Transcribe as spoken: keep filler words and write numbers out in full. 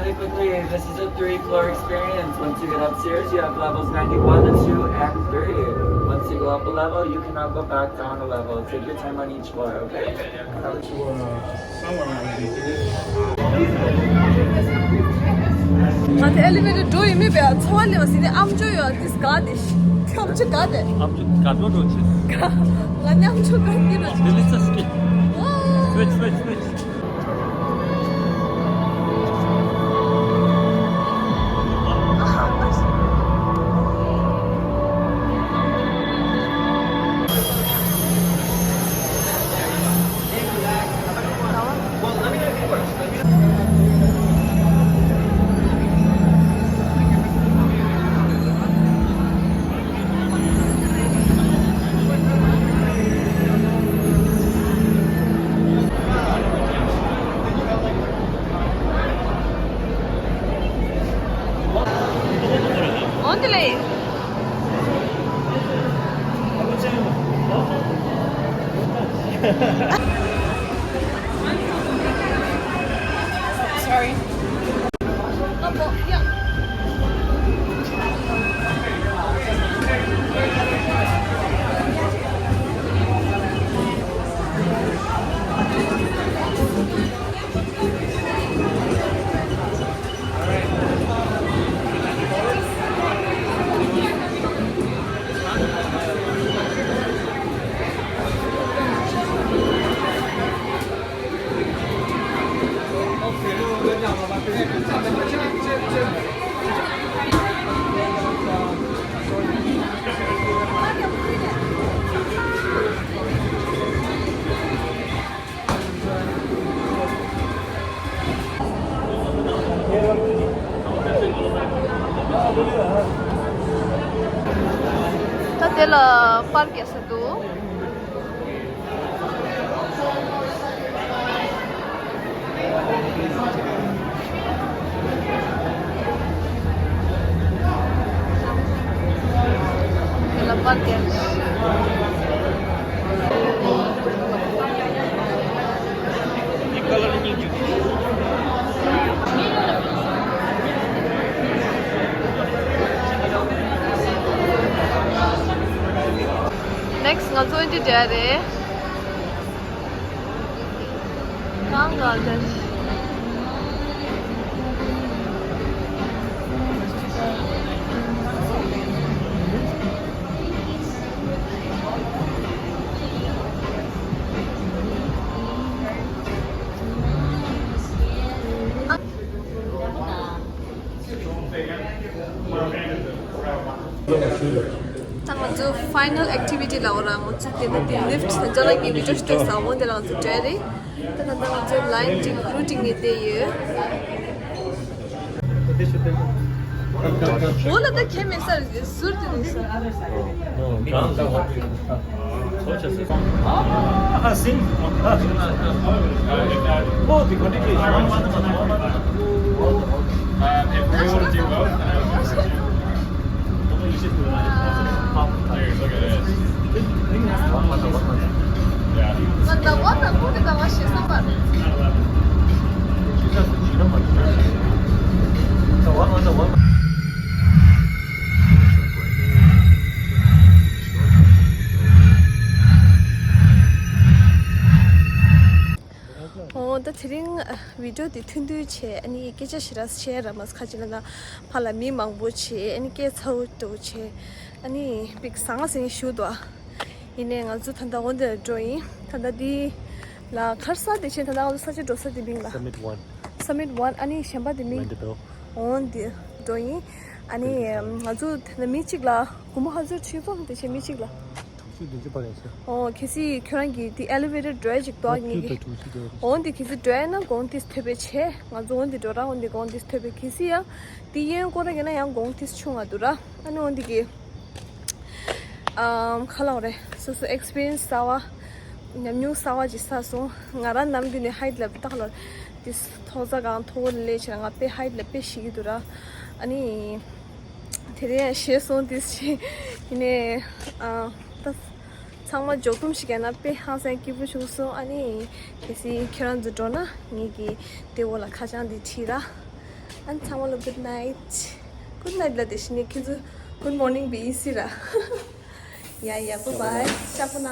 Typically, this is a three-floor experience. Once you get upstairs, you have levels ninety-one, two, and three. Once you go up a level, you cannot go back down a level. Take your time on each floor, okay? ང་ཚོ་ཨེ་ལི་ཝེ་ཊར་འགྲོ་ཡི་མེད་པས། ཚོར་བ་སླེབས་ཟིན་ནས་ཨམ་ཅོག་ཡོད་དེ་དགའ་དེ་ཤི། ཨམ་ཅོག་དགའ་དེ། ཨམ་ཅོག་དགའ་འགྲོ་འགྲོ་ཆེ། ང་ནི་ཨམ་ཅོག་དགའ་གི་ར། Delicious kid. Switch, switch, switch. འོན་ཏེ་ལེ། Sorry. ད་དེ་ལ་པར་རྒྱག་ས་འདུག་དེ་ལ་པར་རྒྱག Next ང་ཚོ་འདི་འདྲ་རེད། གང་ག་དེ། ད་ང་ཚོ་final activity ལ་འོ་ར། ང་ཚོ་དེ་ནི་དེ་lift ད་ཅ་ལག་གི་video ཞིག་བལྟས་ས། འོ་དེ་ལ་ང་ཚོ་འགྲོ་ཡ་རེད། ད་ད་ལྟ་ང་ཚོ་line གཅིག་crew གཅིག་ནས་བསྡད་ཡོད། འོ་ལ་ད་ཁྱད་མེད་ས་རེད། ཟུར་དེ་ནས་ས། ཨོ་ད་དེ་རིང་video དེ་ཐུང་ཐུང་བྱས། ཨ་ནི་སྐད་ཆ་ཞེ་དྲག་བཤད་ར་མ་ཁ་ཅིག་ལ་ན་ཕ་ལ་མི་མང་པོ་བྱས། ཨ་ནི་སྐད་ཚ་བོ་འདྲ་བོ་བྱས། ཨ་ནི་པིག་ཟང་ཟིང་ཞུ་དོ། ཡིན་ནའི་ང་ཚོ་ད་ལྟ་འོ་འདིར་འགྲོ་ཡིན། ད་ལྟ་འདི་ལ་ག་རེ་ས་དེ་བྱས། ད་ལྟ་ང་ཚོ་ས་ཆ་འགྲོ་ས་དེ་མིང་ལ་Summit One. Summit One. ཨ་ནི་གཞན་པ་དེ་མིང་འོ་འདི་འགྲོ་ཡིན། ཨ་ནི་ང་ཚོ་ད་ལྟ་མི་གཅིག་ལ་སྒོར་མོ་ག་ཚོད་ཆིག་སྟོང་དེ་བྱས་མི་གཅིག་ལ། དྲུག་ཅུ་བདུན་ཅུ་བར་ཡིན་ས། ཨོ་གལ་སྲིད་ཁྱོད་རང་གིས་དེ་elevator འགྲོ་ཡ་ཅིག་འདུག་ངེད་ཀྱི། དྲུག་ཅུ་བར་ཡིན་ས། ཨོ་འདི་གལ་སྲིད་འགྲོ་ཡ་ན་གོང་ཏིས་ཐོབ་པའི་ཆེ། ང་ཚོ་འོ་འདི་འགྲོ་ར། འོ་འདི་གོང་ཏིས་ཐོབ་པའི། གལ་སྲིད་ཡང་དེ་གཡས་སྐོར་ར་གྱོན་ན་ཡང་གོང་ཏིས་ཆུང་ང་འདུག་ར། ཨ་ནི་འོ་འདི་གི་ཨམ་ག་ལབ་རེད། སོ་སོ་experience གསར་བ། ཉམས་མྱོང་གསར་བ་ཅིག་བསགས་སོང་། ང་རང་ནམ་རྒྱུན་ནས་height ལ་ཏག་ལ་ཏིས་མཐོ་ས་གང་མཐོ་བོ་ལས་བྱས་ན་ང་དཔེ་height ལ་དཔེ་ཞེད་ཀྱི་འདུག་ར། ཨ་ནི་དེ་རིང་ཞེད་སོང་ཏིས་ཞེད། ཡིན་ནའི་ཨ་ད་ཚང་མ་མགྱོགས་གཏུམ་ཞིག་བརྒྱབ་ན་དཔེ་ཧང་སང་སྐྱིད་པོ་བྱུང་སོང་། ཨ་ནི་གལ་སྲིད་ཁྱེད་རང་ཚོ་འགྲོ་ན་ངེད་ཀྱི་དེ་འོག་ལ་ཁ་བྱང་འདི་བྲིས་ར། ཨན་ཚང་མ་ལ་good night. Good night ལ་དེ་བཞིན་ནས་ཁྱེད་ཚོ་good morning བི་ཨི་སི་ར། ཡ་ཡ་bye bye. ཤ་པོ་ན།